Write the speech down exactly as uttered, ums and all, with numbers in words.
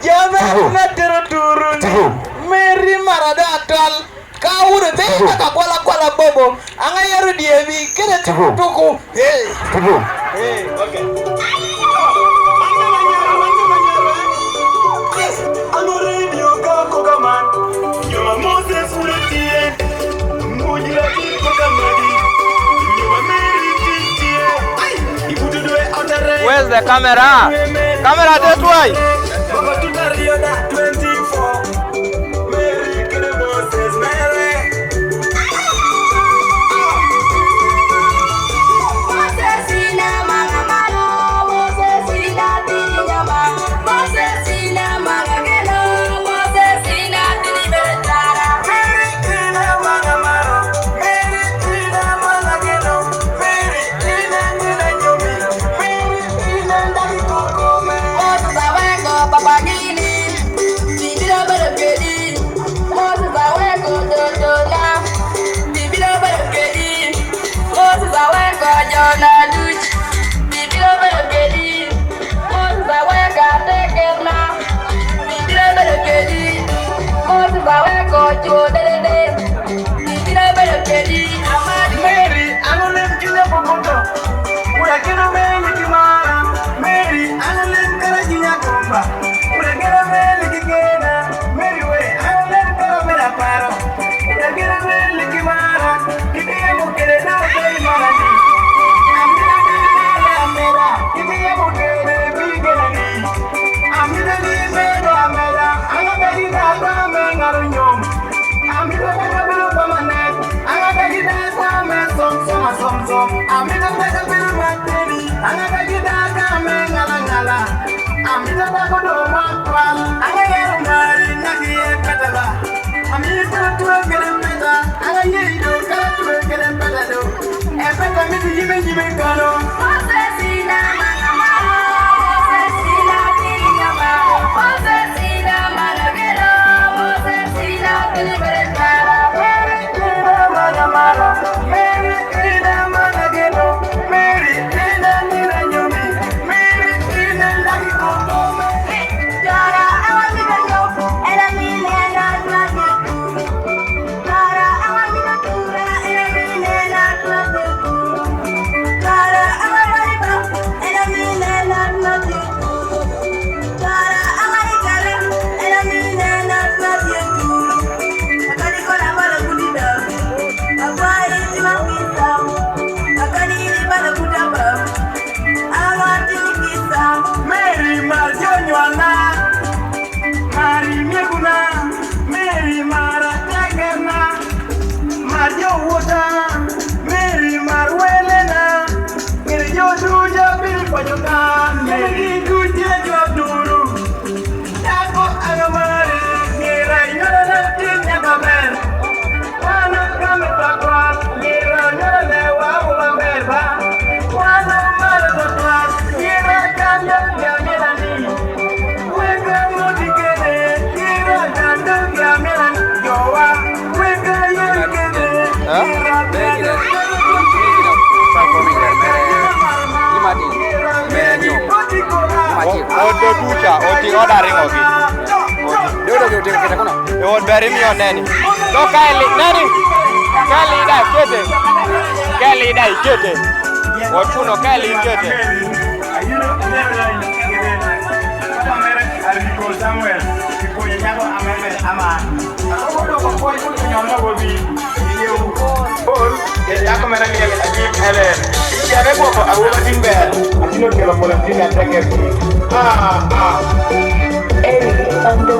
Jame na tero turu ni. Meri mara da tal. Ka wure be ka kwala kwala bobo. Anga yero die bi kede tuku. Hey. Hey, okay. Yes, I'm a radio go go go man. You're my Moses Where's the camera? Camera this way. Mary, ano lem kine boboto. Ura kino meli kimara. Mary, ano lem kara jinya komba. Ura kino meli kikena. Mary we, ano lem kara mera paro. Ura kino meli kimara. Kiti ya mukere na bai mara ni. Amira ni mera mera. Kiti ya mukere bi kena ni. Amira ni mera mera. Anga kari na kwa me ngaru nyom. Amira taka biru pamanet. Anga kari na kwa me som som som som. Amira taka biru materi. Anga kari na kwa me ngala ngala. Amira taka do makwal. Anga yeru mari nagi e petala. Amira tua kere peta. Anga yeru kala tua kere peta do. Mary Marjo nyualna. Mari mieguna, Mary mara tegerna, Mary jo wuota, Mary mar welena, Mary jo duja biri panyota, Mary duje jo duru. Dako anga Mary, Mary nyuolna tin nyaka ber. Wana kame takwa, Mary nyuolna wa wa ber ba. Wana mara takwa, Mary kame ya melani. Ode duca, ode ode ringo gi. Ode ode ode kete kono. Ode beri mi oneni. Lo Kelly, nani? Kelly da kete. Kelly da kete. Ode kuno Kelly kete. Ayudo, ayudo, ayudo. Papa mere, ariko Samuel, iko nyako ameme ama. Ako ko ko ko ko nyama ko bi. Iyo. Paul, ya, yako mere ni ajib ele. Ya be ko ko awo ba timbe. Atino kelo pole ni ya teke. Ah, ah. Eri, ando.